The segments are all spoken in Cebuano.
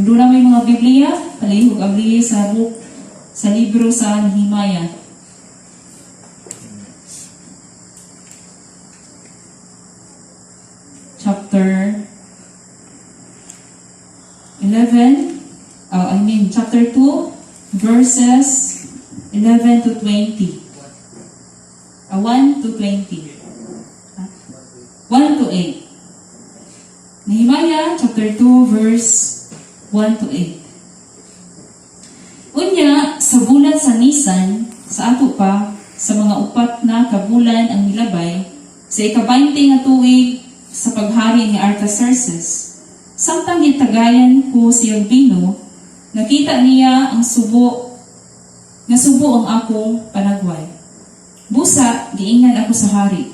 Kung doon na may mga Biblia, palihog abli sa book, sa libro sa Nehemiah. Chapter 11, oh, I mean chapter 2, verses 11 to 20. 1 to 20. 1 to 8. Nehemiah chapter 2 verse 1 to 8. Unya sa bulan sa Nisan, sa ato pa, sa mga upat na kabulan ang milabay, sa ika-20 nga tuig sa paghari ni Artaxerxes, samtang gitagayan ko siyang bino, nakita niya ang subo, nga subo ang akong panagway. Busa, giingnan ako sa hari,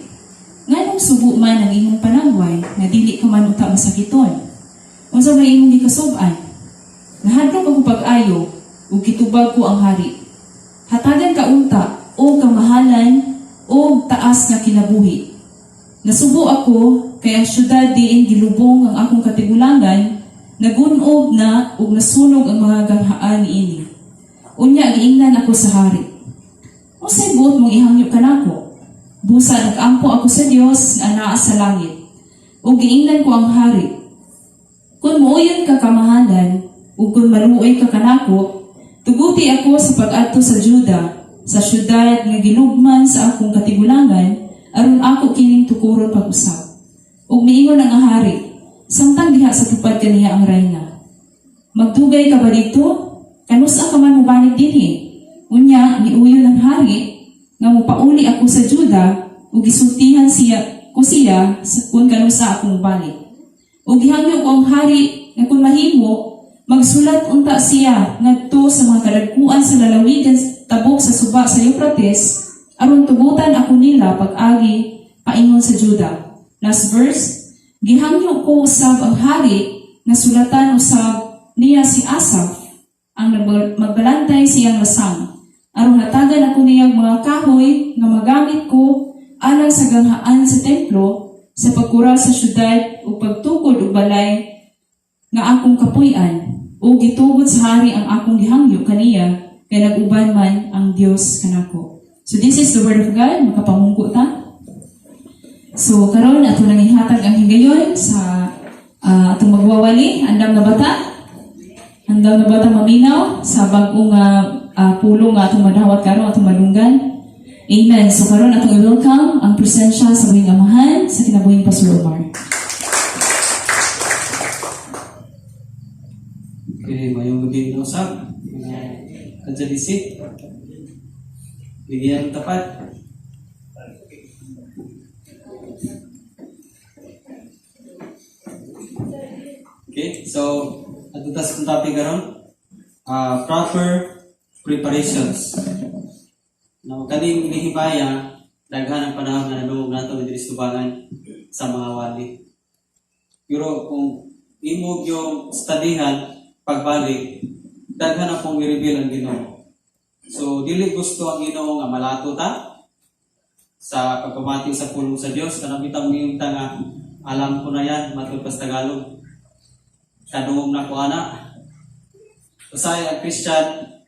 "Nganong subo man ang imong panagway, nga dili ka man unta masakiton? Unsa may imong gikasub-an?" Nahadlok ako pag-ayo, ug gitubag ko ang hari, "Hatagan ka unta og kamahalan og taas nga kinabuhi. Nasubo ako kay ang syudad diin gilubong ang akong katigulangan nagun-ob na ug nasunog ang mga ganghaan niini." Unya giingnan ako sa hari, "Unsay buot mong ihangyo kanako?" Busa nag-ampo ako sa Dios nga anaa sa langit. Ug giingnan ko ang hari, "Kung muuyon ka kamahalan, ug kung maluoy ka kanako, tuguti ako sa pag-adto sa Juda, sa syudad nga gilugman sa akong katigulangan, aron ako kining tukuron pag-usab." Ug miingon ang hari, samtang diha sa tupad kaniya ang rayna, "Magdugay ka ba dito? Kanusa ka man mobalik dinhi?" Unya, niuyon ang hari nga mopauli ako sa Juda ug gisultihan siya ko siya sa kung kanusa ako mobalik. Ug gihangyo ko ang hari nga kung mahimo, magsulat unta siya ngadto sa mga kadagkuan sa lalawigan tabok sa suba sa Euphrates aron tugutan ako nila pag-agi paingon sa Juda. Last verse, gihangyo ko usab ang hari nga sulatan usab niya si Asaf ang magbalantay siyang lasang aron hatagan ako niyang mga kahoy nga magamit ko alang sa ganghaan sa templo, sa pagkural sa syudad ug pagtukod og balay nga akong kapuy-an. Ug gitugot sa hari ang akong gihangyo kaniya kay nag-uban man ang Dios kanako. So this is the word of God. Makapamungko ta. So karon ato nang ihatag ang higayon sa atong magwawali. Andam na bata? Andam na bata maminaw sa bag-ong pulong nga atong madawat karon, atong madunggan? Amen. So karon atong i-welcome ang presensya sa buhing Amahan sa kinabuhing Pastor Omar. Okay, mayong gabi na usab. Kadya-DC. Bigyan ng tapat. Okay, so ato ta sa topic karon, proper preparations. Now, kaning Nehemiah, daghan ang panahon nga nadungog nato diri sa tubangan sa mga wali. Pero kung imo yung studyhan pagbalik, daghan na pong i-reveal ang Ginoo. So dili gusto ang Ginoo nga malato ta sa pagpamati sa pulong sa Dios. Kanang bitang miingon ta nga alam ko na yan, matud pa sa Tagalog. Kadungog na ko ana. Usahay ang Christian,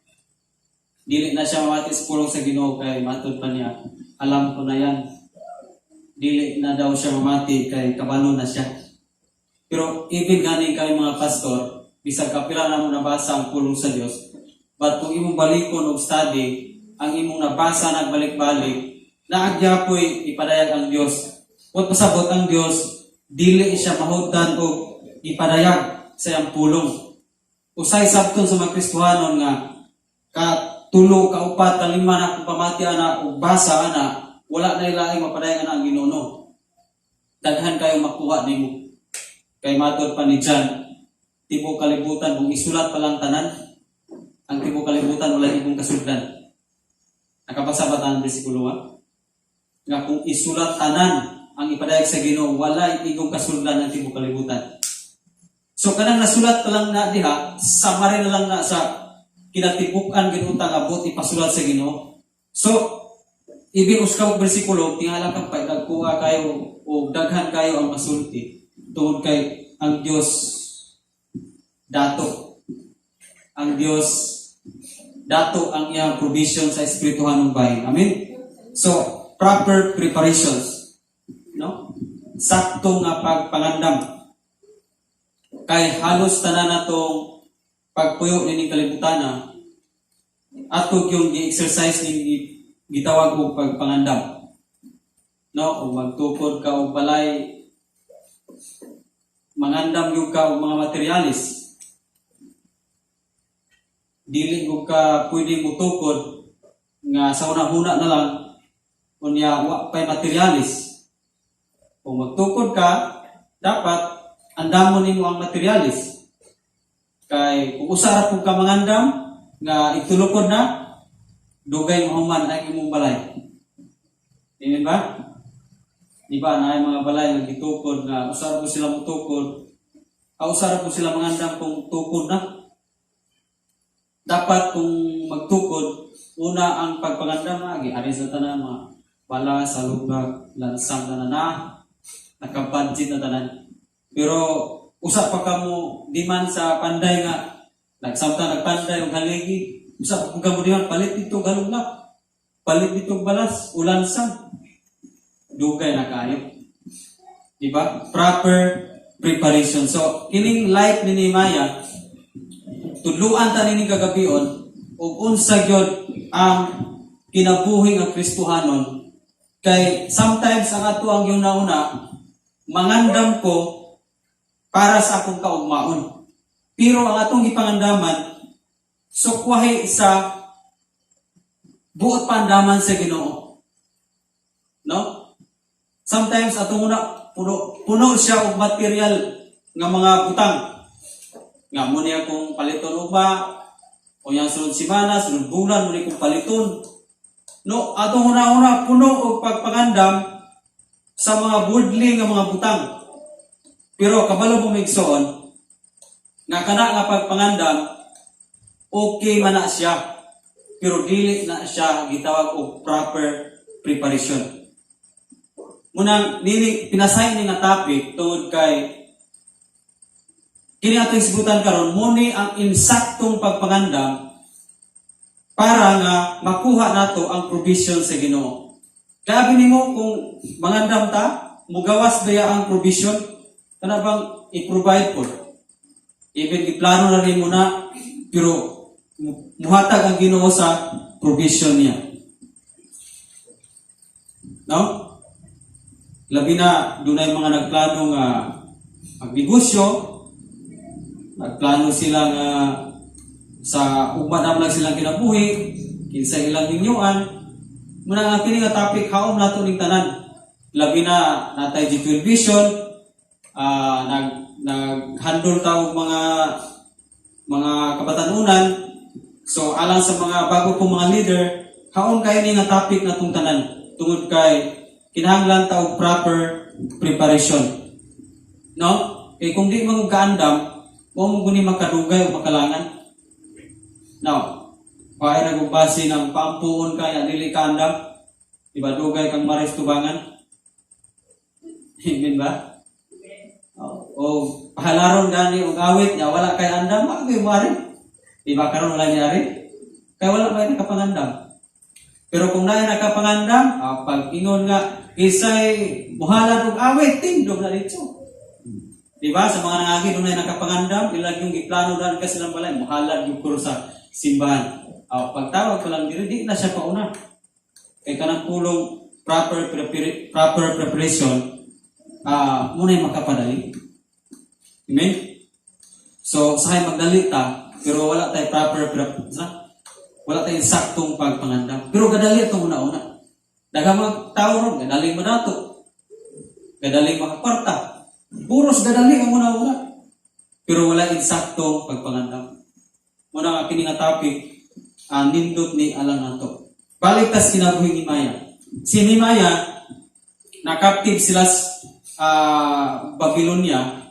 dili na siya mamati sa pulong sa Ginoo kay matud pa niya, alam ko na yan. Dili na daw siya mamati kay kabalo na siya. Pero even gani kay mga pastor, bisag kapila na mo nabasa ang pulong sa Dios, but kung imong balikon og study, ang imong nabasa nagbalik-balik, naagyapoy ipadayag ang Dios. Wa pasabot ang Dios, dili siya mahutdan og ipadayag sa iyang pulong. Usay sabton sa mga Kristohanon nga ka tulo, ka upat, ka lima na kung pamati ana ug basa ana, wala na ilaing mapadayag ana ang Ginoo. No? Daghan kayo makuha nimo. Kay matod pa ni John, tibuok kalibutan kung isulat pa lang tanan, ang tibuok kalibutan wala igong kasudlan. Nakabasa ba tanan bersikulo ha? Nga kung isulat tanan ang ipadayag sa Ginoo, wala igong kasudlan ang tibuok kalibutan. So kanang nasulat pa lang na diha, samari na lang na sa kinatibuk-an ginuta nga buot ipasulat sa Ginoo. So ibig uskaw bersikulo, tingala kang pa dagkuha kayo o daghan kayo ang masulti tungod kay ang Dios dato. Ang Dios, dato ang iyang provision sa espirituhanong bahin. Amen? So, proper preparations. No? Sakto nga pagpangandam. Kay halos tanan natong pagpuyo nining kalibutana, ato yung gi-exercise ning gitawag og pagpangandam. No, o magtukod ka og balay, mangandam gyud ka og mga materialis. Dili gyud ka pwede motukod nga sa una-huna na lang, unya wa pay materialis. Kung magtukod ka, dapat andamon nimo ang materialis. Kay kung usa ra pud ka mangandam nga itulukod na, dugay mahuman ang imong balay. Amen ba? Di ba na mga balay nga gitukod nga usa ra pud sila motukod, usa ra pud sila mangandam kung tukod na. Dapat kung magtukod, una ang pagpangandam nga gi ari sa tanan, mga bala sa lugag, lansang na na, naka-budget na tanan. Pero usa pa ka mo demand sa panday nga nagsamtang nagpanday og haligi, usa pa ka mo demand, "Palit dito galunggak, palit dito balas, ulansang." Dugay na kayo. Di ba? Proper preparation. So, kining life ni Nehemiah, tudluan ta nining kagabion og unsa gyud ang kinabuhi nga Kristohanon, kay sometimes ang ato ang una, mangandam ko para sa akong kaugmaon, pero ang atong gipangandaman sukwahi sa buot paandaman sa Ginoo, no? Sometimes atong una puno puno siya og material nga mga butang nga mo niya kung paliton ugma o yang sunod semana, sunod bulan mo ni kung paliton, no? Atong una-una puno og pagpangandam sa mga budli nga mga butang, pero kabalo mo, migsoon, nga kana nga pagpangandam, okay man na siya, pero dili na siya gitawag og proper preparation. Munang nini pinasay ni nga topic tungod kay kini atong isgutan karon mo ni ang insaktong pagpangandam para nga makuha nato ang provision sa Ginoo. Kaya nimo kung mangandam ta, mugawas baya ang provision? Kana bang i-provide po? Even iplano na rin mo na, pero muhatag ang Ginoo sa provision niya. No? Labi na dunay mga nagplano nga magnegosyo, nagplano sila nga sa ugma na lang silang kinabuhi, kinsa ilang minyuan. Muna ang kini nga topic haom nato ning tanan. Labi na natay G12 Vision, nag nag-handle ta og mga kabatanunan. So alang sa mga bago kong mga leader, haom kay ni nga topic natong tanan tungod kay kinahanglan ta og proper preparation. No? Kay kung di mo kaandam, mo mo guni makadugay o makalangan. Now, pahay na kung base ng paampuon kaya dili ka andam, di ba dugay kang maris tubangan? Amen ba? O pahalaron gani og awit ya wala kay andam, magay mo ari. Di ba karon wala ni ari? Kay wala may nakapangandam. Pero kung naay nakapangandam, pag ingon nga isay muhalad og awit, tindog na dito. Di ba? Sa mga nangagi, dunay nakapangandam, ilang yung giplano daan ka silang balay, muhalad yung kuro sa simbahan. Pagtawag ko lang diri, di na siya pauna. Kay kanang pulong proper preparation, muna'y makapadali. Amen? So, sahay magdali ta, pero wala tayo proper wala tayong saktong pagpangandam. Pero gadali itong una-una. Daghang mga tao ron, gadaling madato. Gadaling makakwarta. Puros gadali ang una-una. Pero wala insaktong pagpangandam. Muna nga kini nga topic, ang nindot ni alang nato. Balik tas kinabuhi ni Maya. Si Nehemiah, na-captive sila sa Babylonia,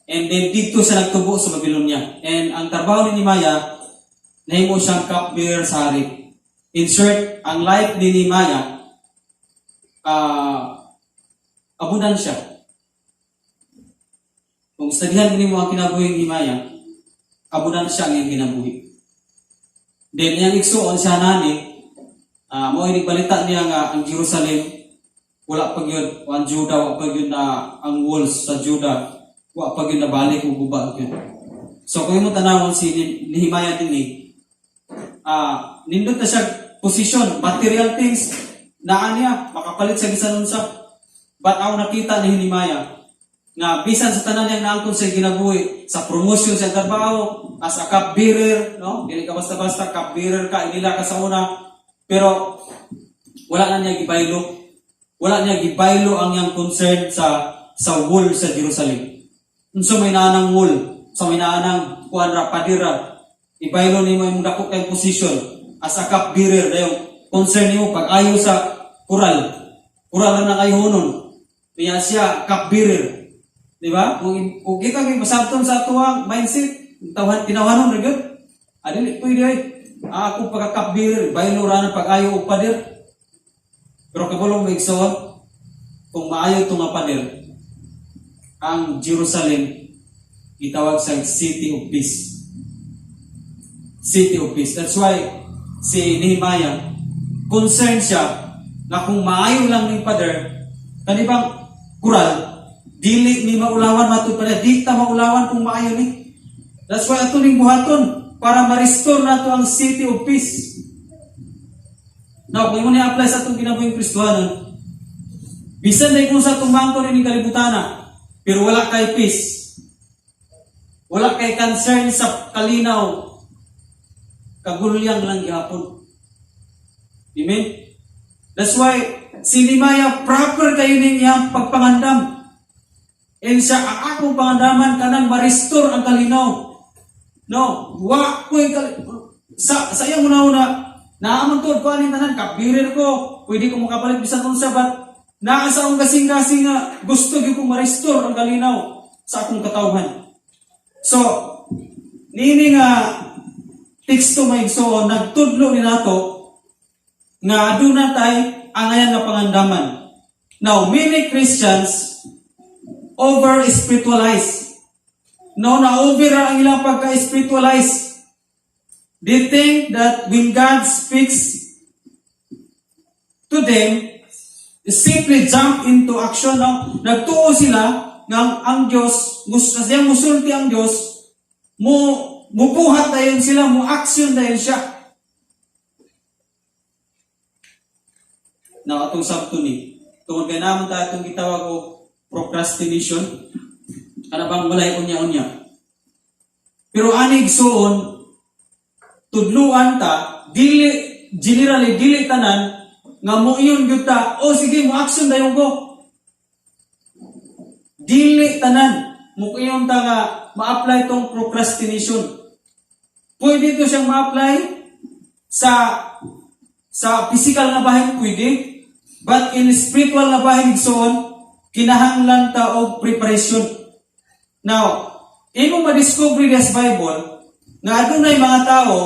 and then dito siya nagtubo sa Babylonia. And ang trabaho ni Nehemiah, nahimo siyang cupbearer sa hari. In short, ang life ni Nehemiah, abundansya. Kung studyhan nimo ang kinabuhi ni Nehemiah, Abundansya ang iyang kinabuhi. Then iyang igsuon siya nani, mao ini balita niya nga ang Jerusalem wala pa gyud, o ang Judah wa pa gyud na ang walls sa Judah wa pa gyud nabalik ug guba gyud. So kung imong tanawon si Nehemiah dinhi, nindot na siya position, material things naa niya, makapalit sa bisan unsa. But ako nakita ni Nehemiah nga bisan sa tanan niyang naangkon sa kinabuhi, sa promotion sa trabaho as a cupbearer, no, dili ka basta-basta cupbearer ka, inila ka sa una, pero wala niya gibaylo ang iyang concern sa wall sa Jerusalem. Unsa may naanang wall, sa may naanang kuan ra, padira, ibaylo nimo imong dako kay position as a cupbearer, dayon concern nimo pag ayo sa kural, kural na kayohonon niya siya, cupbearer. Di ba? Kung kita kay masabton sa atuang mindset, tawhan tinawanon ra gyud. Ah, dili pwede ay. Ah, ako pagka cupbearer, baylo ra na pag-ayo og pader. Pero kabalo mo, igsoon, kung maayo ito nga pader, ang Jerusalem gitawag sa City of Peace. City of Peace. That's why si Nehemiah, concerned siya na kung maayo lang ning pader, kanibang kural, dili ni maulawan matud pa niya, di ta maulawan kung maayo ni. That's why ato ning buhaton para ma-restore nato ang City of Peace. Now, kung imo ni apply sa atong kinabuhing Kristohanon, bisan na kung sa atong bangko ni kalibutana, pero wala kay peace. Wala kay concern sa kalinaw. Kagulyang lang gihapon. Amen? That's why si Nehemiah, proper kayo ning iyang pagpangandam. And siya, ang akong pangandaman kanang ma-restore ang kalinaw. No, wa ko yung sa iyang una-una, naaman to, ko aning tanan, cupbearer ko, pwede ko makapalit bisan unsa, but naa sa akong kasing-kasing nga gusto gyud kong ma-restore ang kalinaw sa akong katawhan. So, niini nga teksto, mga igsoon, nagtudlo ni nato nga aduna tay angayan nga pangandaman. Now, many Christians over spiritualize. No, na over ang ilang pagka-spiritualize. They think that when God speaks to them, simply jump into action. No? Nagtuo sila nga ang Diyos, siyang musulti ang Diyos, mo mubuhat dayon sila, mo action dayon siya. Now, atong sabto ni, tungod kay naman tayo itong gitawag og procrastination, kana bang walay unya-unya. Pero ani, igsuon, tudluan ta, dili, generally, dili tanan, nga mo iyon gyud ta, "Oh sige, mo action dayon ko." Dili tanan, mo iyon ta nga ma-apply tong procrastination. Pwede to siyang ma-apply sa physical nga bahin, pwede. But in spiritual nga bahin, igsoon, kinahanglan ta og preparation. Now, imo ma-discover sa Bible nga adunay mga tao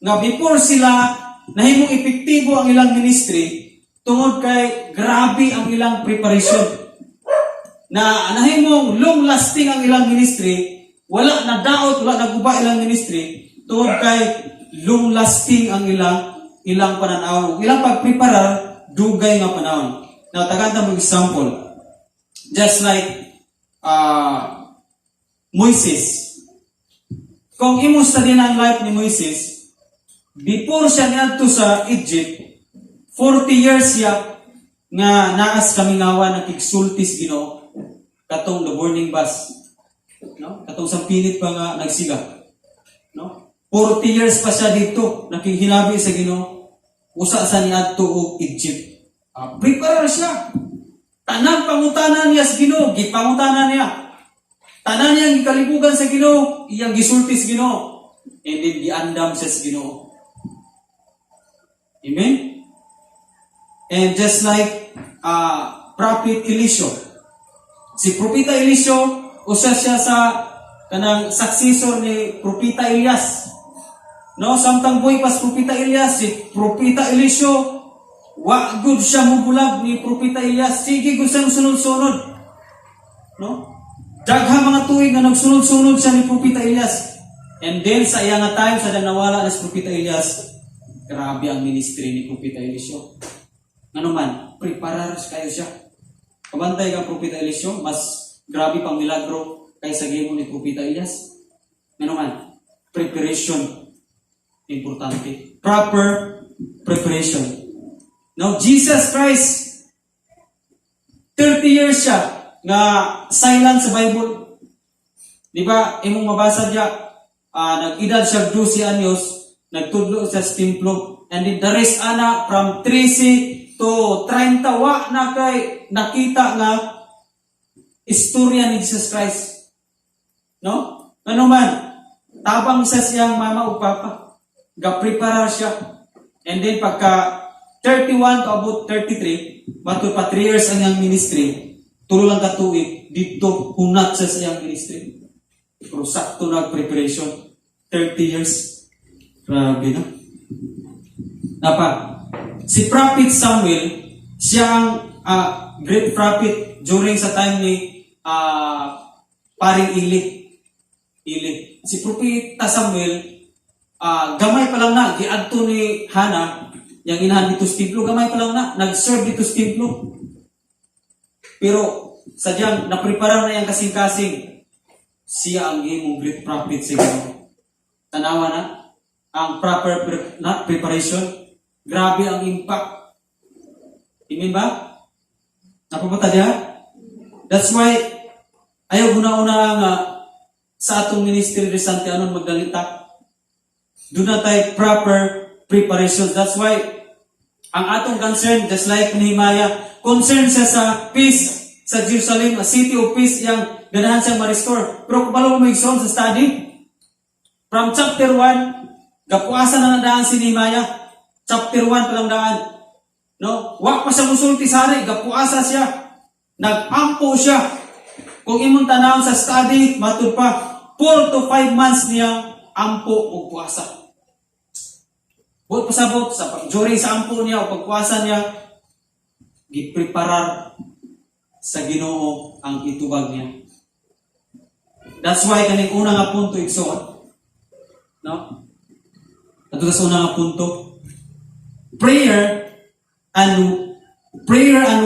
nga before sila nahimong epektibo ang ilang ministry tungod kay grabe ang ilang preparation. Na nahimong long lasting ang ilang ministry, wala na daot, wala na guba ilang ministry tungod kay long lasting ang ilang pananaw, ilang pagpreparar dugay nga panahon. Now, tagaan mo example. Just like Moises. Kung imo study na ang life ni Moises, before siya niadto sa Egypt, 40 years siya nga naas kamingawan, nakigsulti sa Ginoo, katong the burning bush. No? Katong sa pinit pa nga nagsiga. No? 40 years pa siya dito nakighinabi sa Ginoo usa sa niadto og Egypt. Prepare siya. Tanang pangutana niya sa Ginoo, gipangutana niya. Tanan niyang gikalibugan sa Ginoo, iyang gisulti sa Ginoo. And then giandam siya sa Ginoo. Amen? And just like Prophet Eliseo. Si Propeta Eliseo, usa siya sa kanang successor ni Propeta Elias. No, samtang buhay pa si Propeta Elias, si Propeta Eliseo, wa gud siya mubulag ni Propeta Elias. Sige gud siya sunod-sunod. No? Daghang mga tuig nga nagsunod-sunod siya ni Propeta Elias. And then sa iya nga time sa nawala na si Propeta Elias, grabe ang ministry ni Propeta Eliseo. Ngano man, preparar kayo siya. Kabantay kang Propeta Eliseo, mas grabe pang milagro kaysa gihimo ni Propeta Elias. Ngano man, preparation importante. Proper preparation. No, Jesus Christ, 30 years siya nga silent sa Bible. Di ba, imong mabasa diya, nag-edad siya 12 anyos, nagtudlo siya sa templo. And then the rest ana from 13 to 30, wa na kay nakita nga istorya ni Jesus Christ. No? Ano man, tabang sa siyang mama ug papa. Ga-preparar siya. And then pagka 31 to about 33, matud pa 3 years ang iyang ministry, tulo lang ka tuig, didto hunat sa siyang ministry. Pero sakto na preparation. 30 years. Grabe, no? Napa, si Prophet Samuel, siya ang great prophet during sa time ni paring Eli. Eli. Si Propeta Samuel, gamay pa lang na, giadto ni Hana, yang inahan dito sa templo, gamay pa lang na, nag-serve dito sa templo. Pero, sadyang, napreparar na yung kasing-kasing, siya ang imong great prophet sa Ginoo. Tanawa na, ang proper na preparation, grabe ang impact. Amen ba? Napapunta diha? That's why, ayaw guna-una nga sa atong ministry de Santiago magdalita. Duna tay proper preparation. That's why, ang atong concern, just like Nehemiah, concern siya sa peace sa Jerusalem, a city of peace, yang ganahan siyang ma-restore. Pero kabalo mo igsoon sa study, from chapter 1, gapuasa na daan si Nehemiah. Chapter 1 pa lang daan. No? Wa pa siya musulti sa hari, gapuasa siya. Nag-ampo siya. Kung imong tanawon sa study, matud pa, 4 to 5 months niya ampo og puasa. Buot pasabot sa during sa ampo niya o pagpuasa niya, gipreparar sa Ginoo ang itubag niya. That's why kaning una nga punto, igsoon. No? Ato sa una nga punto. Prayer and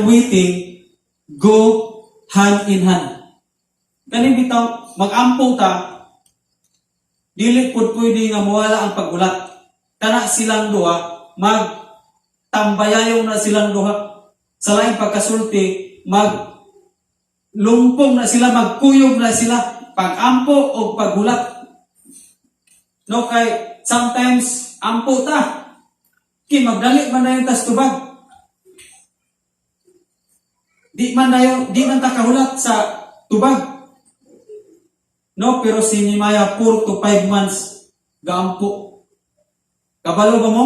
waiting go hand in hand. Kani bitaw mag-ampo ta, dili pud pwede nga mawala ang paghulat. Kana silang duha mag tambayayong na silang duha. Sa laing pagkasulti, mag lumpong na sila, magkuyog na sila, pag-ampo o paghulat. No, kay sometimes ampo ta. Ki magdali man dayon tas tubag. Di man dayon, di man ta kahulat sa tubag. No, pero si Nehemiah, 4 to 5 months gaampo. Kabalo ba mo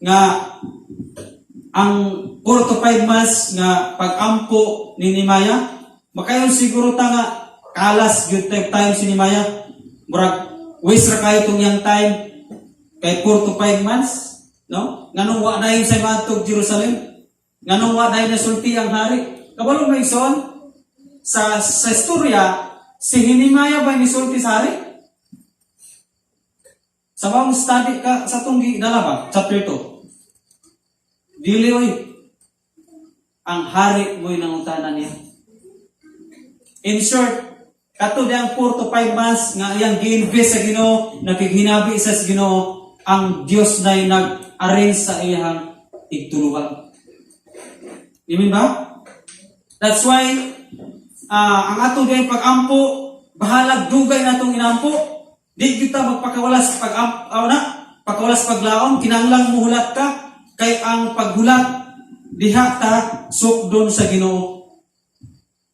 nga ang 4 to 5 months nga pag-ampo ni Nehemiah, makayon siguro ta nga kalas gyud time si Nehemiah. Murag waste ra kayo tong iyang time kay 4 to 5 months, no? Nganong wa dayon sa maadtog Jerusalem? Nganong wa dayon nasulti ang hari? Kabalo mo, igsoon, sa istorya, si Nehemiah ba nisulti sa hari? Sa bang study ka sa tong gidala ba? Chapter 2. Dili oy. Ang hari mo'y nangutana niya. In short, kato diyang 4 to 5 months nga iyang gi-invest sa Ginoo, nakighinabi sa Ginoo, ang Dios na nag-arrange sa iyang igtuluban. Amen ba? That's why ang ato diyang pag-ampo, bahalag dugay na itong inampo, di kita magpakawala sa pag-ampo, na, pagkawala sa paglaom, kinahanglang muhulat ka, kay ang paghulat, diha ta sukdon sa Ginoo.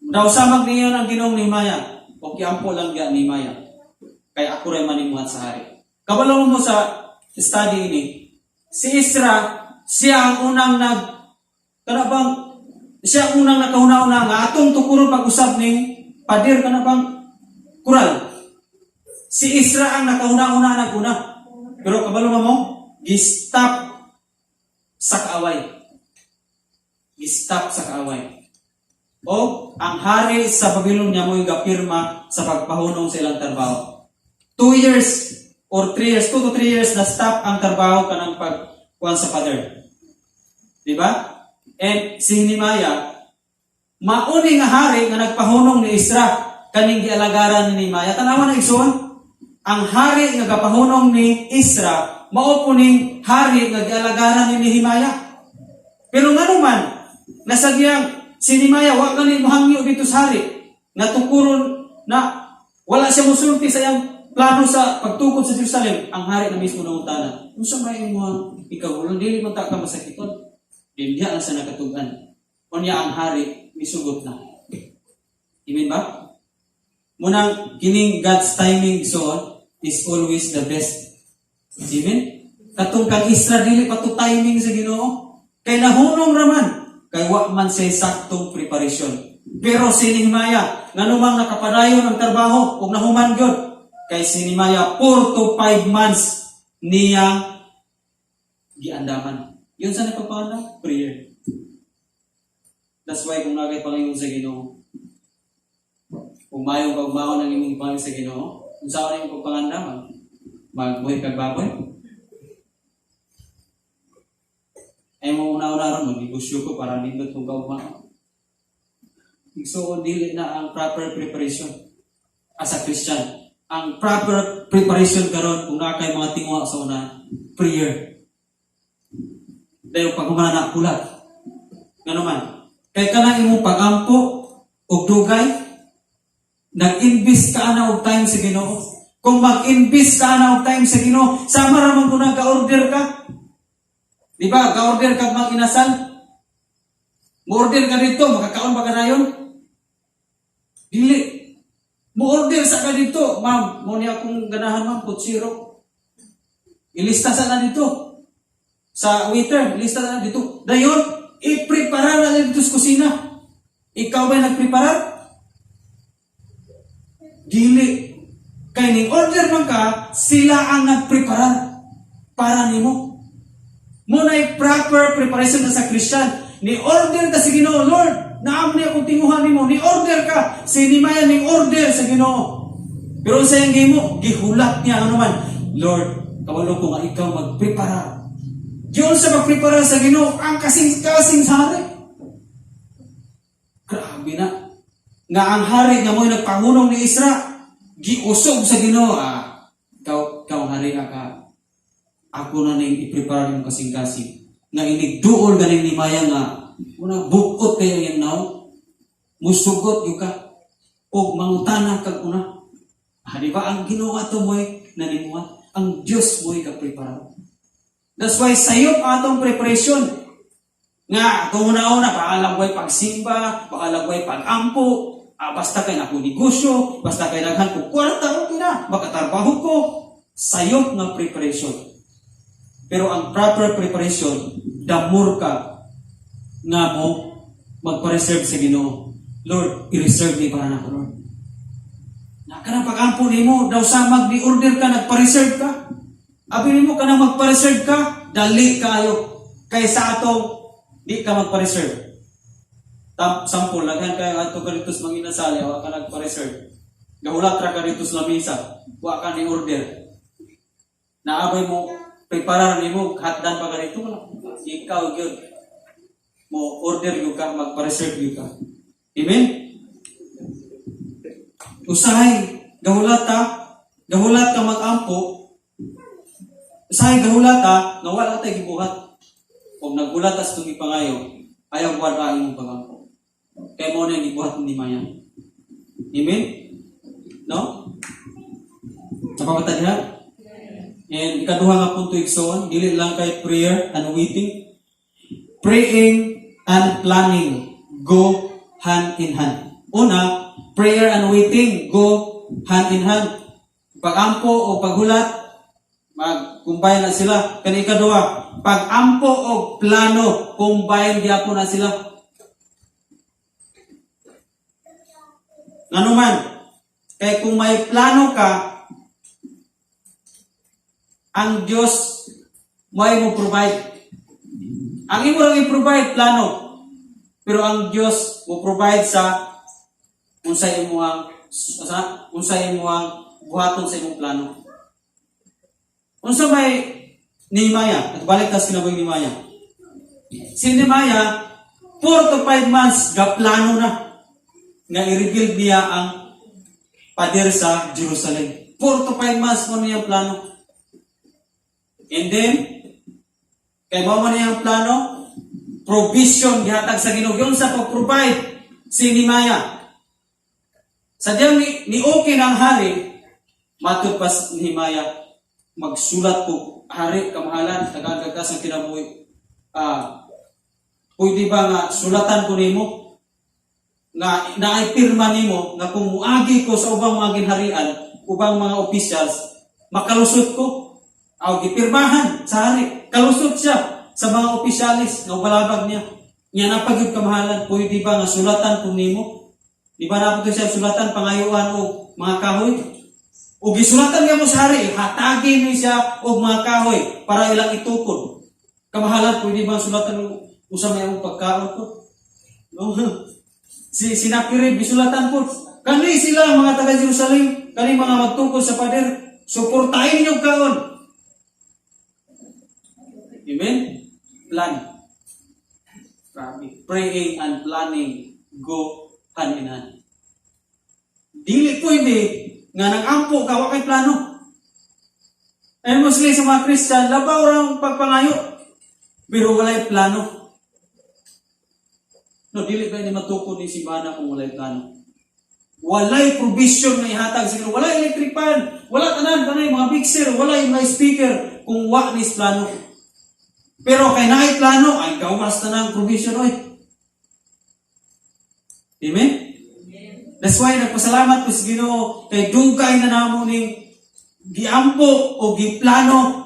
Daw samag niyon ang Ginoong Nehemiah, o kiampo lang diya, Nehemiah. Kay ako ray manimuhat sa hari. Kabalo mo sa study ini, si Ezra, siya ang unang nag, kana bang, siya ang unang nakahuna-una nga atong tukuron pag-usab ni pader, kana bang kural. Si Ezra ang nakahuna-una naguna. Pero kabalo mo, gi-stop sa kaaway. Gi-stop sa kaaway. O ang hari sa Babylonia mo yung gapirma sa pagpahunong sa ilang trabaho. 2 years or 3 years, 2 to 3 years na stop ang trabaho kanang pagkuan sa pader. Di ba? And si Nehemiah, mauni nga hari nga nagpahunong ni Ezra kaning gialagaran ni Nehemiah. Tanawa na, igsoon, ang hari nga gapahunong ni Ezra, mao po ning hari nga gialagaran ni Nehemiah. Pero ngano man, nasagyang si Nehemiah wa gani mohangyo dito sa hari, natukuron na wala siya musulti sa iyang plano sa pagtukod sa Jerusalem, ang hari na mismo nangutana, "Unsa may imong ikagulon, dili man ta ka masakiton?" Dinhiya lang sa nakatugan. Unya ang hari misugot na. Amen ba? Munang kining God's timing so is always the best. Amen? Katong kang Ezra, dili pa to timing sa Ginoo. Kay nahunong raman, kay wa man say saktong preparation. Pero si Nehemiah, nganumang nakapadayon ang trabaho ug nahuman gyud, kay si Nehemiah 4 to 5 months niya giandaman. Yun sa nagpapangandam? Prayer. That's why kung nagay pangayon sa Ginoo, kung mayong kaugmaon ang imong pangayon sa Ginoo, unsa man imong pagpangandaman? Magbuhi kag baboy? Ay mo una-una ron, negosyo ko para nindot kong kaugmaon. Igsuon, dili na ang proper preparation as a Christian. Ang proper preparation karon kung naa kay mga tinguha sa una, prayer. Dayon pag humana na hulat. Ngano man? Kay kanang imong pagampo og dugay, nag-invest ka na og time sa Ginoo. Kung mag-invest ka na og time sa Ginoo, sama ra man kung nagka-order ka. Di ba? Ka-order ka mag inasal. Mo-order ka dito, makakaon ba ka dayon? Dili. Mo-order sa ka dito, "Ma'am, mo niya akong ganahan, ma'am, putsiro." Ilista sa na dito. Sa waiter, ilista na dito. Dayon, i-prepare na dito sa kusina. Ikaw ba nagpreparar? Dili. Kay ning order man ka, sila ang nagpreparar para nimo. Mo na proper preparation na sa Christian. Ni order ka sa Ginoo, "Lord, naam ni akong tinguha nimo." Ni order ka, si Nehemiah ni order sa Ginoo. Pero sa iyang gihimo, gihulat niya ano man, "Lord, kabalo ko nga ikaw magprepara." Diyon sa magprepara sa Ginoo, ang kasing-kasing sa hari. Grabe na. Nga ang hari nga mo'y nagpahunong ni Ezra, giusog sa Ginoo. "Ah, ikaw hari ka. Ako na ning i-prepare imong kasing-kasing." Nga inigduol ganing ni Maya nga una bukot kayo yan now. Musugot gyud ka. Og mangutana kag una. Ah, di ba ang Ginoo ato mo'y nanimuhat? Ang Dios mo'y kaprepara. That's why sayop atong preparation. Nga, kung una-una, baka lang way pagsimba, baka lang way pag-ampo, ah, basta kay nako negosyo, basta kay daghan ko kwarta, okay na, makatrabaho ko. Sayop nga preparation. Pero ang proper preparation, the more ka nga mo magpa-reserve sa Ginoo. "Lord, i-reserve ni para nako, Lord." Na kanang pag-ampo nimo, daw sa mag ni-order ka, nagpa-reserve ka. Abi nimo kanang magpa-reserve ka, dali kaayo. Kaysa atong di ka magpa-reserve. Sample, daghan kayo ato ka dito sa mga inasali, wa ka nagpa-reserve. Gahulat ra ka dito sa lamisa, wa ka ni order. Naabay mo, preparar nimo, hatdan pa ka dito, wala. Ikaw gyud mo order gyud ka, magpa-reserve gyud ka. Amen? Usahay, gahulat ka mag-ampo, usahay gahulat ta, nga wala tay gibuhat. Kung naghulat ta sa itong ipangayo, ayaw buhat ang imong pagampo. Kay mo na yung gibuhat ni Maya. Amen? No? Napapata diha? And ikaduha nga punto, igsoon, dili lang kay prayer and waiting. Praying and planning go hand in hand. Una, prayer and waiting go hand in hand. Pag-ampo o paghulat, mag-combine na sila. Kani ikaduha, pag-ampo o plano, combine gyapon na sila. Ngano man, kay kung may plano ka, ang Diyos may mo provide. Ang imo lang i-provide plano. Pero ang Diyos mo provide sa unsay imong buhaton sa imong plano. Unsa may Nehemiah? At balik tas kinabuhi Nehemiah. Si Nehemiah, 4 to 5 months, gaplano na nga i-rebuild niya ang pader sa Jerusalem. 4 to 5 months mo niyang plano. And then, kay mao man niyang plano, provision gihatag sa Ginoo. Yun sa pag-provide si Nehemiah. Sa diyang ni okay ng hari, matud pa si Nehemiah, magsulat ko, "Hari, kamahalan, tagaan ka sa kinabuhi. Pwede ba nga sulatan ko nimo nga naay pirma nimo nga kung muagi ko sa ubang mga ginharian, ubang mga officials, makalusot ko?" Aw, gipirmahan sa hari. Kalusot siya sa mga opisyalis nga balabag niya. Nya napagyud, "Kamahalan, pwede ba nga sulatan ko nimo?" Di ba napod siya sulatan pangayuan og mga kahoy? O gisulatan niya mo sa hari, hatagi ni siya og mga kahoy para ilang itukod. "Kamahalan, pwede ba sulatan usa may akong pagkaon ko?" No? Si Sennacherib, gisulatan po. "Kani sila mga taga Jerusalem, kani mga magtukod sa pader, suportahin ninyo kaon." Amen? Plan. Grabe. Praying and planning go hand in hand. Dili pwede nga nag-ampo ka, wa kay plano. Ay, mostly sa mga Christian, labaw ra ang pagpangayo. Pero walay plano. No, dili ba ni matukod ni simbahan kung walay plano? Walay provision nga ihatag sa Ginoo. Walay electric fan, wala tanan kanay mga mixer, walay mga speaker kung wa ni plano. Pero kay naay plano, ay gawas na ng provision oy. Amen? That's why nagpasalamat ko sa Ginoo kay dugay na namo ning giampo o giplano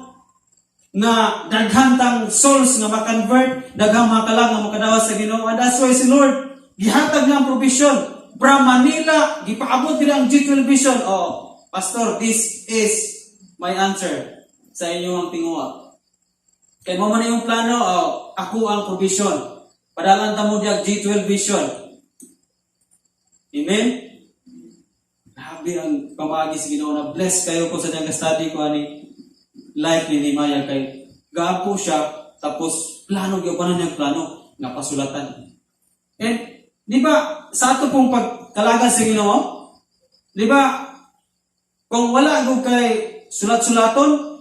nga daghan tang souls nga ma-convert, daghang mga kalag nga makadawas sa Ginoo. And that's why si Lord gihatag niya ang provision. From Manila, gipaabot nila ang G12 vision. "Oh, Pastor, this is my answer sa inyong tinguha. Kay mo man yung plano, oh, ako ang provision. Padalan ta mo diag G12 vision." Amen? Grabe ang pamagi sa Ginoo na bless kayo ko sa diyang study ko ani life ni Nehemiah kay gapo siya, tapos plano gyud pa niyang plano nga pasulatan. And di ba sa ato pong pagkalagan sa Ginoo, di ba kung wala gud kay sulat-sulaton,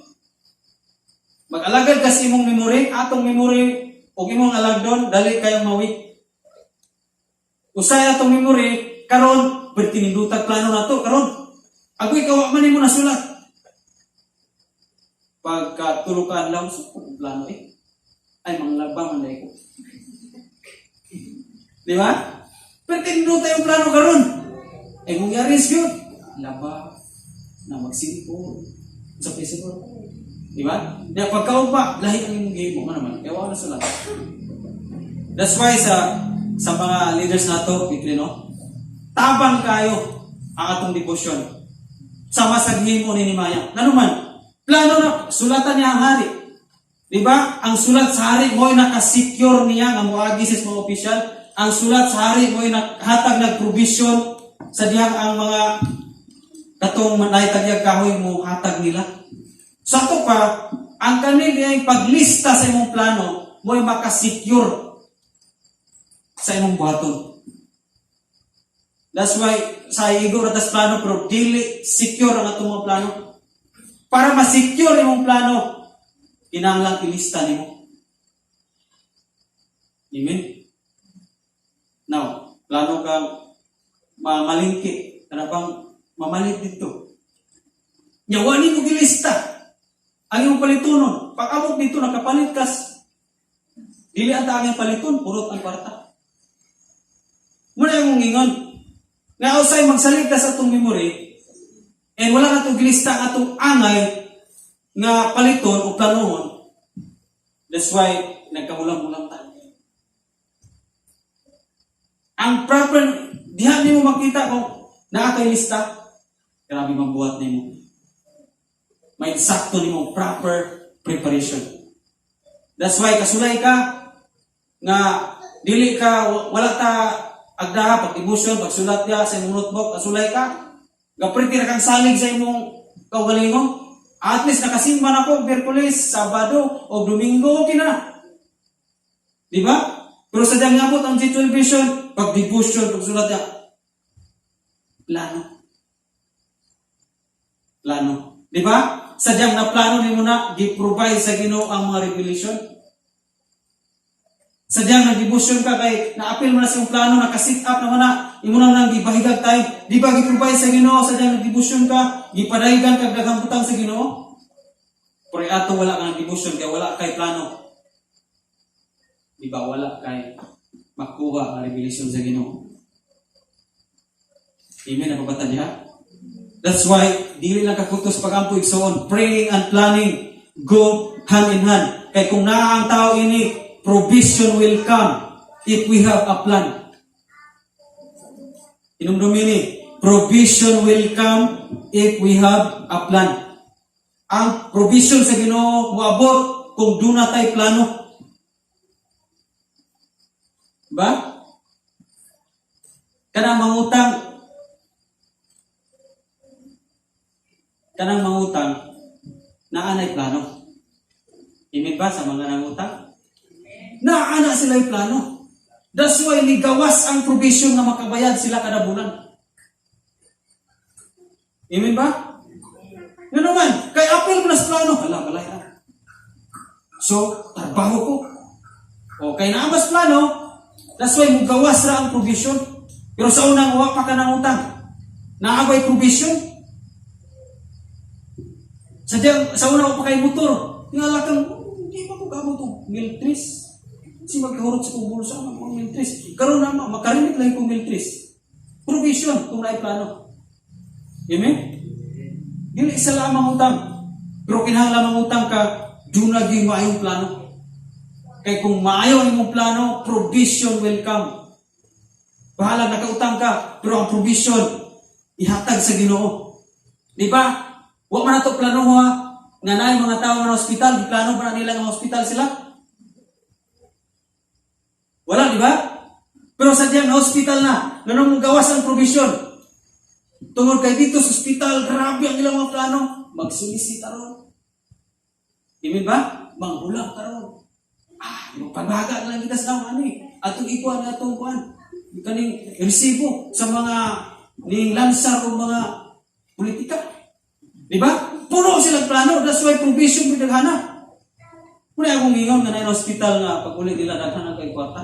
mag-alagad ka sa imong memory, atong memory ug imong alagdon dali kayong mawik. Usay atong memory karon, perti nindutag plano nato karon. Agoy kawa man nimo nasulat. Pagka tulukan lang sa plano eh. Ay, manglaba man dai ko. Di ba? Pero tinduta yung plano karon. Eh kung yari gyud, laba na magsimpo sa Facebook. Di ba? Di pagkaupa, lahi ang imong gihimo man naman. Kaya wala sulat. That's why sa mga leaders nato, weekly, no? Tabang kayo ang atong devotion. Sama sa gihimo ni Nehemiah. Ngano man, plano na sulatan niya ang hari. Di ba? Ang sulat sa hari mo'y naka-secure niya nga moagi sa mga opisyal. Ang sulat sa hari mo'y nakahatag nag provision sa dihang ang mga katong naitagyag kahoy mo hatag nila. Sa ato pa, ang kanil ay paglista sa imong plano mo'y makasecure sa imong buhaton. That's why sa igo ra tas plano pero dili secure ang atong mga plano. Para ma-secure imong plano, kinahanglan ilista nimo. Amen? Now, plano ka mamalingki, kana bang mamalit dito. Nya wa nimo gilista ang imong palitonon. Pag amot dito nakapalit kas. Dili ang tanging paliton, purot ang kwarta. Muna yung ingon. Nga usay magsalig ka sa atong memory, and wala na itong gilista ang atong angay nga paliton o planuhon. That's why nagkahulam-hulam ta. Ang proper, diha nimo makita kung naa kay lista, grabe mabuhat nimo. May sakto nimo proper preparation. That's why kasulay ka nga dili ka, wala ta agdaha pag devotion, pagsulat ka sa imong notebook, kasulay ka. Gapriti ra kang salig sa imong kaugalingon. At least nakasimba na ko Miyerkules, Sabado o Domingo, okay na. Di ba? Pero sa diyang abot ang G12 vision, pag devotion, pag sulat niya, plano. Plano. Di ba? Sadyang na plano nimo na, gi-provide sa Ginoo ang mga revelation. Sadyang nag-devotion ka kay naapil mo na sa imong plano, naka-set up na mo na, imo na nang gibahigag time. Di ba gi-provide sa Ginoo sadyang nag-devotion ka, gipadayigan kag daghang butang sa Ginoo? Pero ato wala kang devotion kay wala kay plano. Di ba wala kay makuha ang revelation sa Ginoo? Amen, napabata diha? That's why dili lang kakutos pagampo, igsoon. Praying and planning go hand in hand. Kay kung naa ang tao ini, provision will come if we have a plan. Inumdumi ni, provision will come if we have a plan. Ang provision sa Ginoo moabot kung duna tay plano. Ba? Kanang mangutang naa nay plano. Amen ba sa mga nangutang? Naa na sila plano. That's why ligawas ang provision nga makabayad sila kada bulan. Amen ba? Nga naman, kay apil mo na sa plano. Hala, balay na. So, trabaho ko. O, kay naa mas plano, that's why mugawas ra ang provision. Pero sa unang wa pa ka ng utang, naa bay provision? Sa una wa pa kay motor, tingala kang, "Oh, di ba ko gamot og miltris? Si magkahurot sa kong bulsa, mga miltris. Karon na, makarimit lang kong miltris." Provision, kung naay plano. Amen? Dili isa lamang utang. Pero kinahanglan mangutang ka, duna gyud maayong plano. Kay kung maayo ang imong plano, provision will come. Bahala nakautang ka, pero ang provision ihatag sa Ginoo. Di ba? Wa man nato plano ha nga naay mga tao nga ospital, giplano ba na nila nga hospital sila? Wala, di ba? Pero sa diyang na hospital na, nganong gawas ang provision? Tungod kay dito sa ospital, grabe ang ilang mga plano. Magsulisi taron. Amen ba? Manghulag taron. Ah, magpabaga lang kita sa ani. Atong ikuan na atong kuan. Kaning resibo sa mga ning lansar o mga politika. Di ba? Puno silang plano. That's why provision with daghana. Muna akong ingon nga na hospital nga pag uli nila daghan ang kay kwarta.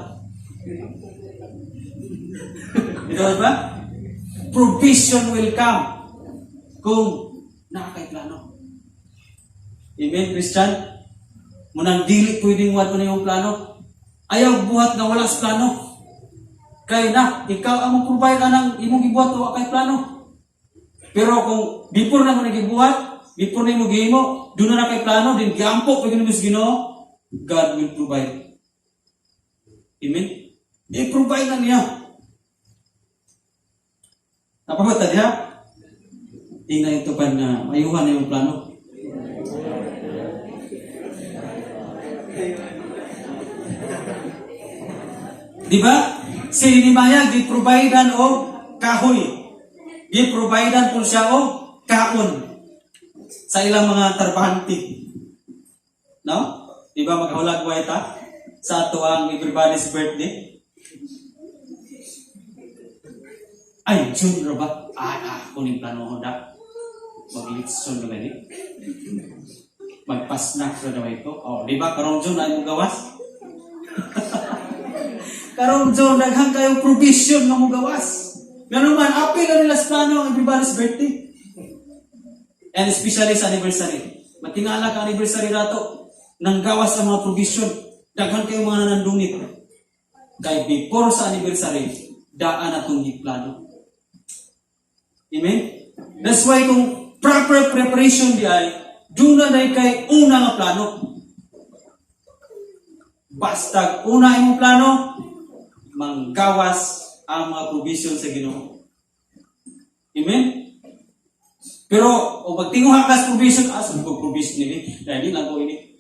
Di ba? Provision will come kung naa kay plano. Amen, Christian? Munang dili pwedeng wad na yung plano. Ayaw buhat nga wala sa plano. Kay na, ikaw ang mo-provide anang imong gibuhat, wa kay plano. Pero kung before na mo nagibuhat, before na mo gihimo, duna na kay plano, din giampo pag mo sa Ginoo, God will provide. Amen? I-provide na niya. Napabata diha? Tingnan ito pa na mayuhan na yung plano. Di ba? Si Nehemiah gi-providean og kahoy. Gi-providean po siya og kaon sa ilang mga trabahante. No? Di ba maghulag wa ta sa ato ang everybody's birthday? Ay, June ra ba? Ay, kuning plano da. Maglitson na gani. Magpasnak ra daw ito. Oh, di ba karong June ay mo gawas? Karong June daghan kayong provision nga mo gawas. Ngano man apil na nila sa plano ang everybody's birthday. And especially sa anniversary. Matingala ka anniversary rato nang gawas ang mga provision. Daghan kayong mga nanandungit. Kay before sa anniversary, daan na itong plano. Amen? That's why kung proper preparation di ay, duna na kay una nga plano. Basta una imong plano, manggawas ang mga provision sa Ginoo. Amen? Pero, o pagtinguha ka sa provision, ah, sa provision nini, dahil di lang ko ini.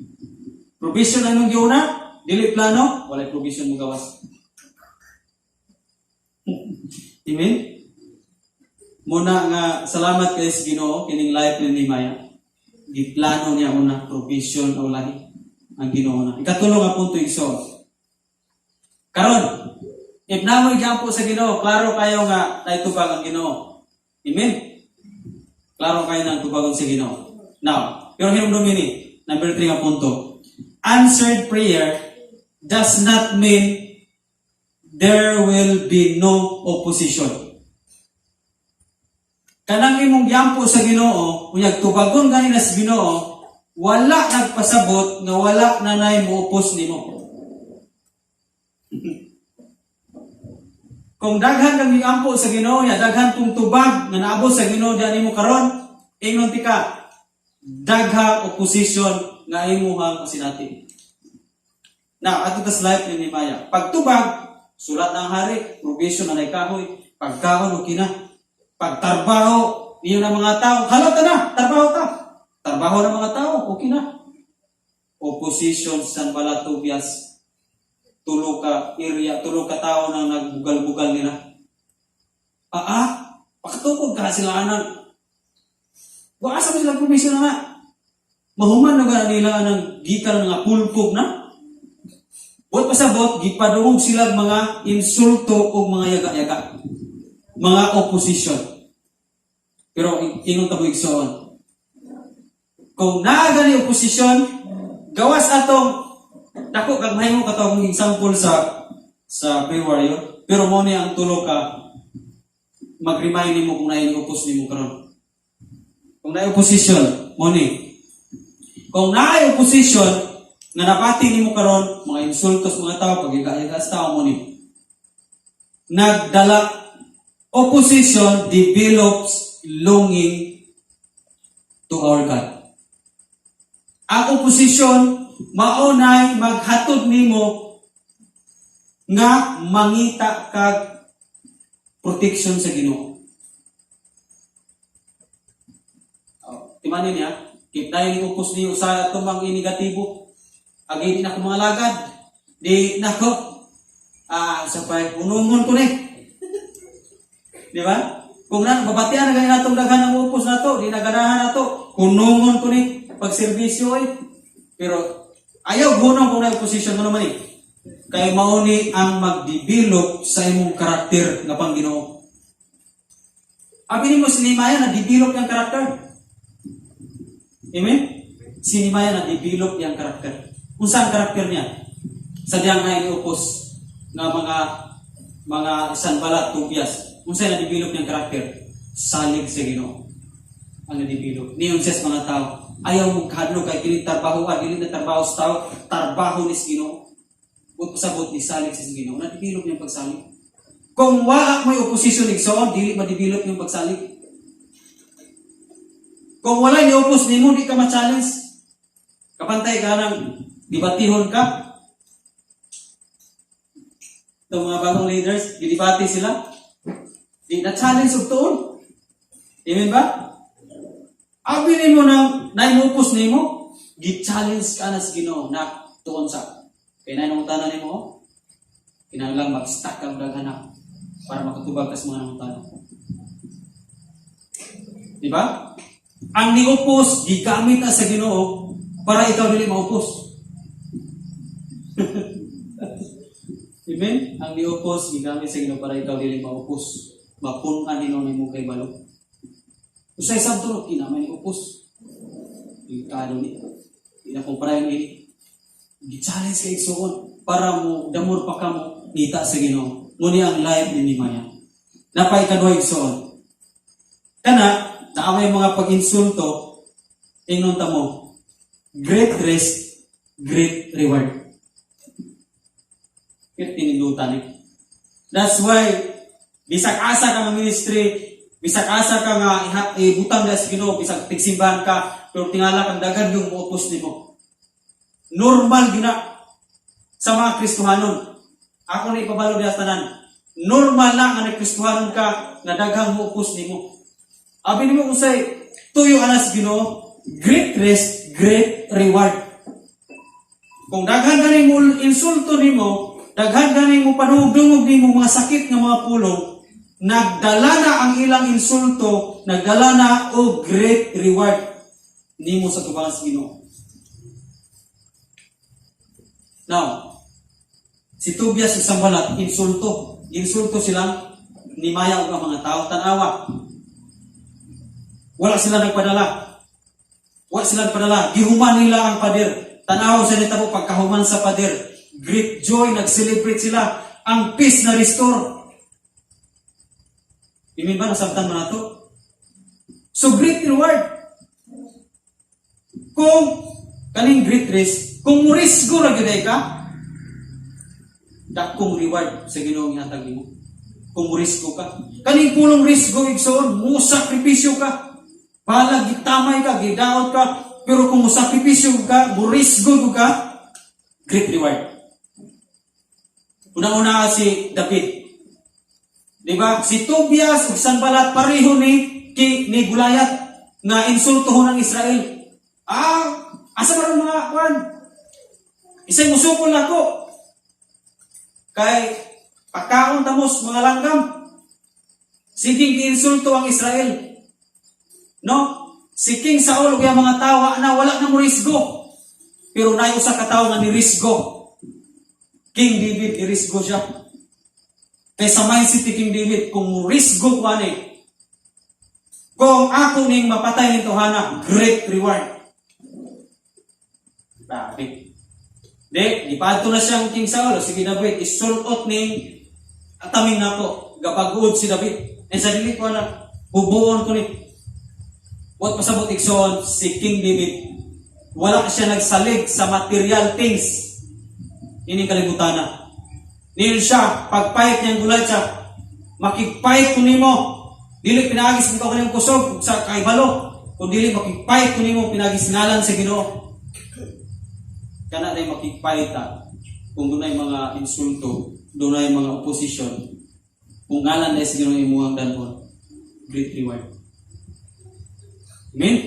Provision na imong giuna, dili plano, walay provision mo gawas. Amen? Muna nga salamat kay sa Ginoo kining life ni Nehemiah. Giplano niya una provision o lahi ang Ginoo na. Ikatulo nga punto, igsoon. Karon, if namoy giampo sa Ginoo, klaro kayo nga naitubag ang Ginoo. Amen. Klaro kayo ng tubagon sa Ginoo. Now, pero hinumdumi ni, number 3 nga punto. Answered prayer does not mean there will be no opposition. Kanang imong giampo sa Ginoo, unyag tubagon gani na sa Ginoo, wala nagpasabot nga wala na nay moupos nimo. Kung daghan kang giampo sa Ginoo, ya daghan kung tubag nga naabot sa Ginoo diyan nimo karon, ingon tika daghang opposition nga imuhang masinati. Now, ato tas life ni Nehemiah. Pagtubag, sulat ng hari, provision na kahoy, pagkaon okay na. Pagtarbaho, niyo na mga tao, halata na, trabaho ta. Trabaho ng mga tao, okay na. Opposition Sanbalat, Tobias, tulo ka area, tulo ka tao na nagbugal-bugal nila. Pakatukod ka sila anang. Wa asa mo sila provision na nga. Mahuman na ba nila ang gikan nga pulpog na? Wa pasabot, gipadungog sila mga insulto o mga yaga-yaga. Mga opposition. Pero ingon ta mo, igsoon. Kung naa gani opposition, gawas atong dako kag mahimo kato akong example sa pre-warrior, pero mo ni ang tulo ka mag-remind nimo kung naay opos nimo karon. Kung naay opposition, mo ni. Kung naay opposition nga nabati nimo karon, mga insultos mga tao, pagyaga sa tao, mo ni. Nagdala, opposition develops longing to our God. Ang opposition maunay maghatod nimo nga mangita kag protection sa Ginoo. Oh, timanin niya, kit dahil upos niyo sa tumang inegatibo, agi di na ko mga lagad, di nako, sa pay, unungon ko ni. Di ba? Kung na, babatian na gani natong daghan ang upos nato, di na ganahan nato, kunungon ko ni, pagserbisyo eh. Pero, ayaw gunong kung na opposition mo naman eh. Kay mao ni ang mag-develop sa imong karakter nga pang Ginoo. Abi nimo si Nehemiah na develop yung karakter. Amen? Si Nehemiah na develop yung karakter. Unsa ang karakter niya? Sa diyang nga iniupos nga mga Sanbalat, Tobias. Unsa na develop niyang karakter? Salig sa Ginoo. Ang na-develop. Niyon siya sa mga tao. Ayaw mo kahadlok kay kini trabaho, dili na trabaho sa tao, trabaho ni sa Ginoo. But pasabot ni salig sa Ginoo. Na-develop niyang pagsalig. Kung wa may opposition, igsoon, dili ma-develop yung pagsalig. Kung wala ni opos nimo, di ka ma-challenge. Kapantay ka nang dibatihon ka. Itong mga bagong leaders, gidibati sila. Di na-challenge og tuon. Amen ba? Abi nimo nang naimupos nimo, gi-challenge ka na sa Ginoo na tuon sa. Kay nay nangutana nimo, oh, kinahanglan mag-stack kang daghan na para makatubag ka sa mga nangutana. Di ba? Ang niupos, gigamit na sa Ginoo para ikaw dili maupos. Amen? Ang niupos, gigamit sa Ginoo para ikaw dili maupos. Mapun-an nino nimo kay balo. Usay sabto kinamay ni upos. Delikado ni. Di na kumpara yung ini. Gi-challenge kay igsuon para mo damor pa kamo ngita sa Ginoo. Muni ang life ni Nehemiah. Napay kaduha, igsuon. Kana, naa may mga pag-insulto, ingon ta mo, great risk, great reward. Kit tinindutan ni. That's why, bisag asa ka nga ministry, bisag asa ka nga ibutang na sa Ginoo, bisag tigsimbahan ka, pero tingala kang daghan yung muupos nimo. Normal gina sa mga Kristohanon. Ako na ipabalo diha sa tanan. Normal na nga nagkristohanon ka nga daghang muupos nimo. Abi nimo unsay tuyo anas Ginoo, great risk, great reward. Kung daghan gani mo insulto nimo, daghan gani mo padungog nimo mga sakit nga mga pulong, Nagdala na ang ilang insulto, nagdala na og great reward nimo sa tubangan sa Ginoo. Now, si Tobias ug Sanbalat, insulto. Insulto sila ni Maya ug ang mga tao. Tanawa. Wala sila nagpadala. Wala sila nagpadala. Gihuman nila ang pader. Tanaw sa nitabo pagkahuman sa pader. Great joy, nag-celebrate sila. Ang peace na restore. Amen ba? Nasabtan mo na to? So great reward. Kung kaning great risk, kung murisgo ra gyud ka, dakong reward sa Ginoo gihatag nimo. Kung murisgo ka. Kaning pulong risgo, igsoon, musakripisyo ka. Balag gitamay ka, gidaot ka, pero kung musakripisyo ka, murisgo ka, great reward. Una-una si David. Di ba? Si Tobias ug Sanbalat pareho ni Goliath nga insultohon ang Israel. Ah, asa man ang mga kwan? Isay musukol nako. Kay pagkaon tamos mga langgam. Siging giinsulto ang Israel. No? Si King Saul ug iyang mga tawa na wala na mo risgo. Pero naay usa ka tawo nga nirisgo. King David, irisgo siya. Kay sa mindset ni King David, kung risgo ko ani, kung ako ning mapatay ning tawhana, great reward. Grabe. Di, gipadto na siyang King Saul. Sige David, isulot ning ataming nako. Gapag-uod si David. Eh sa dili ko na, bubuon ko ni. What pasabot, igsoon, si King David, wala siya nagsalig sa material things. Ini kalibutan na. Niil siya, pagpayit niyang gulay siya, makigpayit ko nimo. Dili pinaagi sa ikaw kusog sa kaibalo, kung dili makigpayit ko nimo pinaagi sa ngalan sa Ginoo. Kana day makigpayit ta kung dunay mga insulto, dunay mga opposition, kung ngalan day sa Ginoo imuhang danhon, great reward. Amen?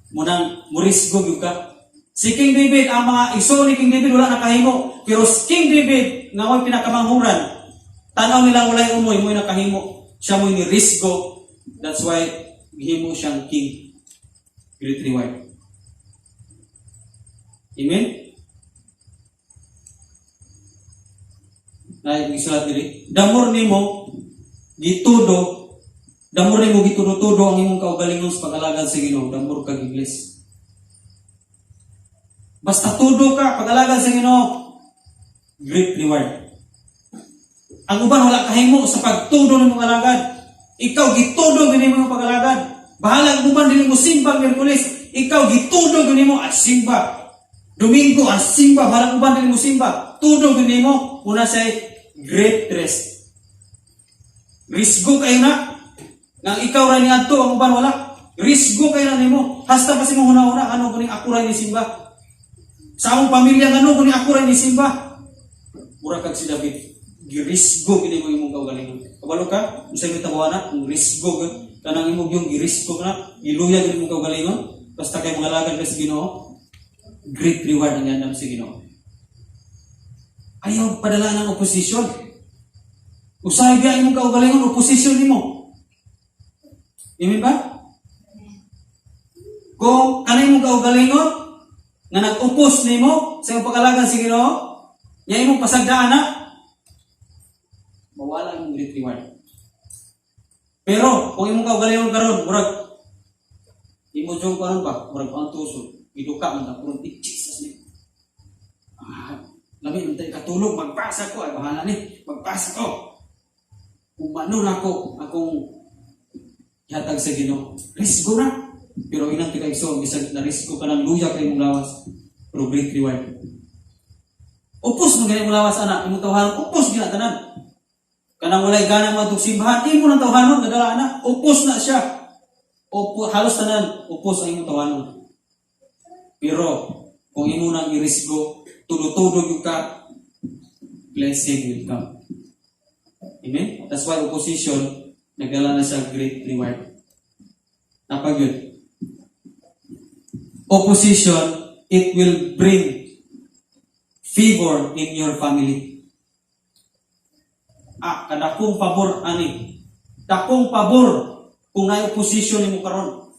Munang murisgo gyud ka. Si King David, ang mga iso ni King David wala nakahimo. Pero si King David, nga mo'y pinakamanguran, tanaw nila walay umoy, mo'y nakahimo. Siya mo'y nirisgo. That's why gihimo siyang king. Great reward. Amen? Na gisulat diri, damor nimo gitudo, damor nimo gitudo-tudo ang imong kaugalingon sa pag-alagad sa Ginoo, damor kag igles. Basta tudo ka pag-alagad sa Ginoo, great reward. Ang uban wala kahimo sa pagtudo ng mga alagad. Ikaw gitudo gini mo pag-alagad. Bahala ang uban dili mo simba Miyerkules, ikaw gitudo gini mo at simba. Domingo ang simba, bahala ang uban dili mo simba. Tudo gini mo una say great rest. Risgo kayo na. Nang ikaw ra ni adto, ang uban wala. Risgo kayo na nimo. Hasta pa si mo huna-huna ano kuning ako ra ni simba. Sa among pamilya ngano kuning ako ra ni simba. Mura kag si David. Girisgo gini mo imong kaugalingon. Kabalo ka, unsay may tabuana, kung risgo ka, kanang imong yung girisgo ka na, giluya gini imong kaugalingon, basta kay mga lagad ka sa Ginoo, great reward ang yandam sa Ginoo. Ayaw padala ng oposisyon. Usahay biya imong kaugalingon, oposisyon nimo. Amen ba? Kung kanay imong kaugalingon, nga nag-upos nimo sa imong pag-alagad sa Ginoo, nya imong pasagdaan na, mawala imong great reward. Pero kung imong kaugalingon karon, murag imo jong karon ba, murag ang tuso, giduka man ta karon, Jesus ni. Ah, lami man tayo katulog, magbasa ko, ay bahala ni, magbasa ko. Umano na ako, akong ihatag sa Ginoo. Risgo na. Pero inang tika igsoon, bisag na risgo ka ng luya kay imong lawas, pero great reward. Upos mo gani imong lawas ana, imong tawhanon, upos gina tanan. Kanang walay gana mo adtong simbahan, imo nang tawhanon gadala ana, upos na siya. Opo, halos tanan, upos ang imong tawhanon. Pero kung imo nang irisgo, tudo-tudo gyud ka, blessing will come. Amen? That's why opposition, nagdala na siya great reward. Napag yun. Opposition, it will bring favor in your family. Ah, kadakong pabor ani. Dakong pabor kung naay opposition nimo karon.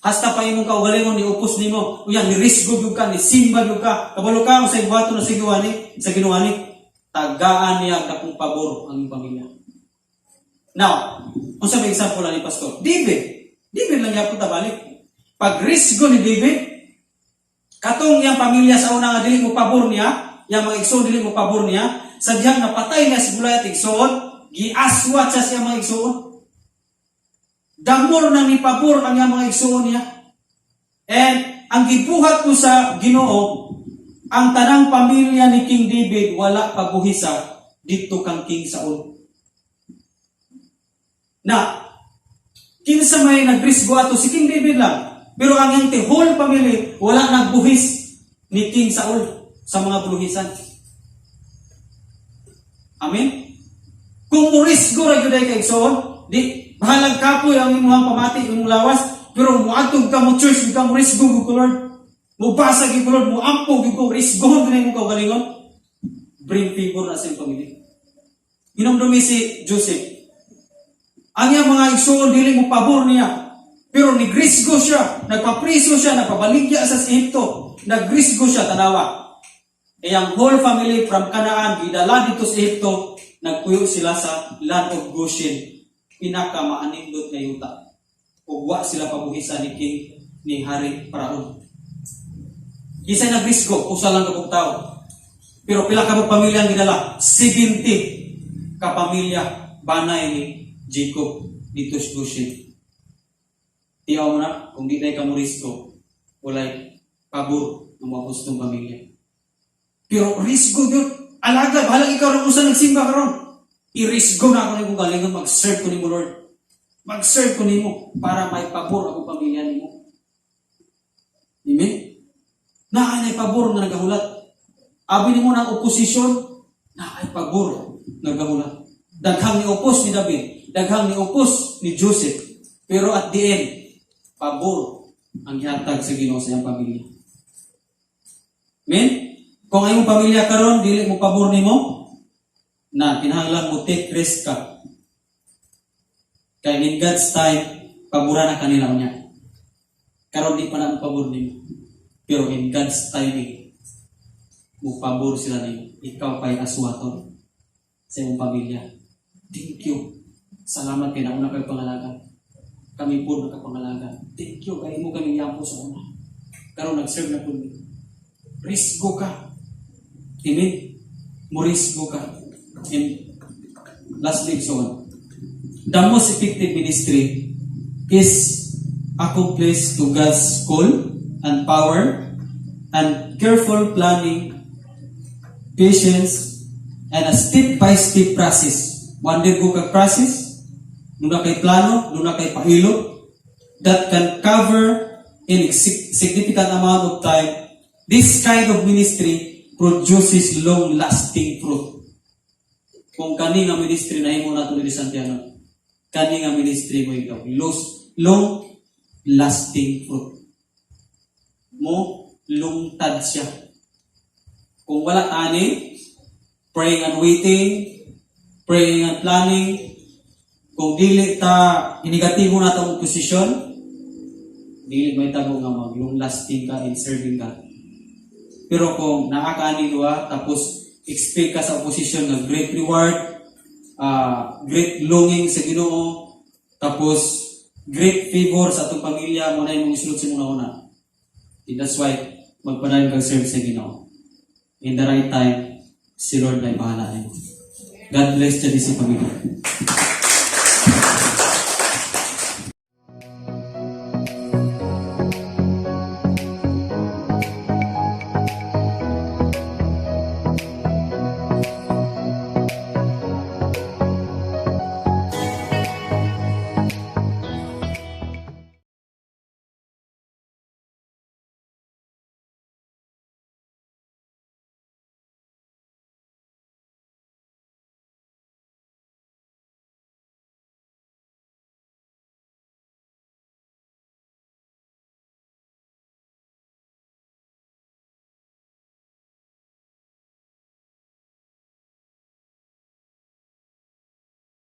Hasta pa imong kaugalingon ni upos nimo, unya ni risgo gyud ka, ni simba gyud ka. Kabalo ka sa buhaton na sa Ginoo ni, sa Ginoo ni, tagaan niya dakong pabor ang imong pamilya. Now, unsa may example ani, Pastor? David. David lang yapon ta balik. Pag risgo ni David, katong iyang pamilya sa una nga dili mo pabor niya, iyang mga igsoon dili mo pabor niya, sa dihang napatay niya si Goliath, igsoon, giaswat siya sa iyang mga igsoon. The more nang nipabor ang iyang mga igsoon niya. And ang gibuhat ko sa Ginoo, ang tanang pamilya ni King David wala pabuhisa didto kang King Saul. Na kinsa may nagrisgo ato? Si King David lang. Pero ang iyang the whole family wala nagbuhis ni King Saul sa mga buluhisan. Amen? Kung murisgo ra gyud ay kay igsoon, di bahalag kapoy ang imong pamati, imong lawas, pero muadto ka mo church, ka mo risgo gyud ko, Lord. Mubasa gyud ko, Lord, muampo gyud ko, risgohon gyud imong kaugalingon. Bring favor na sa imong pamilya. Hinumdumi si Joseph. Ang iyang mga igsoon dili mo pabor niya. Pero nigrisgo siya, nagpapriso siya, nagpabaligya sa Ehipto. Nagrisgo siya, tanawa. Iyang whole family from Canaan, gidala dito sa Ehipto, nagpuyo sila sa land of Goshen, pinaka maanindot nga yuta. Ug wa sila pabuhisa ni King, ni Hari Paraon. Kisay nagrisgo? Usa lang ka tao. Pero pila ka pamilya ang gidala? 70 ka pamilya, banay ni Jacob dito sa Goshen. Tiyaw mo na, kung di na ka morisgo, walay pabor ng mga gustong pamilya. Pero risgo yun. Alaga, bahalag ikaw rin usa nagsimba karon. I-risgo na ako nimo galingon, mag-serve ko nimo, Lord. Mag-serve ko nimo para may pabor ako pamilya nimo. Amen? Naa nay pabor nga nagahulat. Abi nimo ng oposisyon, naay pabor nagahulat. Daghang ni opos ni David, daghang ni opos ni Joseph. Pero at the end, pabor ang gihatag sa Ginoo sa iyang pamilya. Amen? Kung ang imong pamilya karon dili mo pabor nimo, na kinahanglan mo take risk ka. Kay in God's time, pabura na kanila unya. Karon di pa na mo pabor nimo. Pero in God's timing, mo pabor sila nimo. Ikaw pa'y aswaton sa imong pamilya. Thank you. Salamat kay nauna kay pangalaga. Kami po nakapangalaga. Thank you kay imo kami yampo sa una. Karon nag-serve na po mi. Risgo ka. Amen? Morisgo ka. And lastly, so on. The most effective ministry is accomplished to God's call and power and careful planning, patience, and a step-by-step process. One day go kag process, duna kay plano, duna kay pailo, that can cover in a significant amount of time. This kind of ministry produces long-lasting fruit. Kung kani nga ministry na himo nato diri sa Santiago, kani nga ministry mo ikaw, long lasting fruit. Mo lungtad siya. Kung wala ani, praying and waiting, praying and planning, kung dili ta inegatibo na atong oposisyon, dili may tabo nga mag long lasting ka in serving God. Pero kung naa ka ani duha, tapos expect ka sa opposition nga great reward, great longing sa Ginoo, tapos great favor sa atong pamilya mo na imong isulod sa imong una. And that's why magpadayon kag serve sa Ginoo. In the right time, si Lord ay bahala nimo. God bless dyan si pamilya.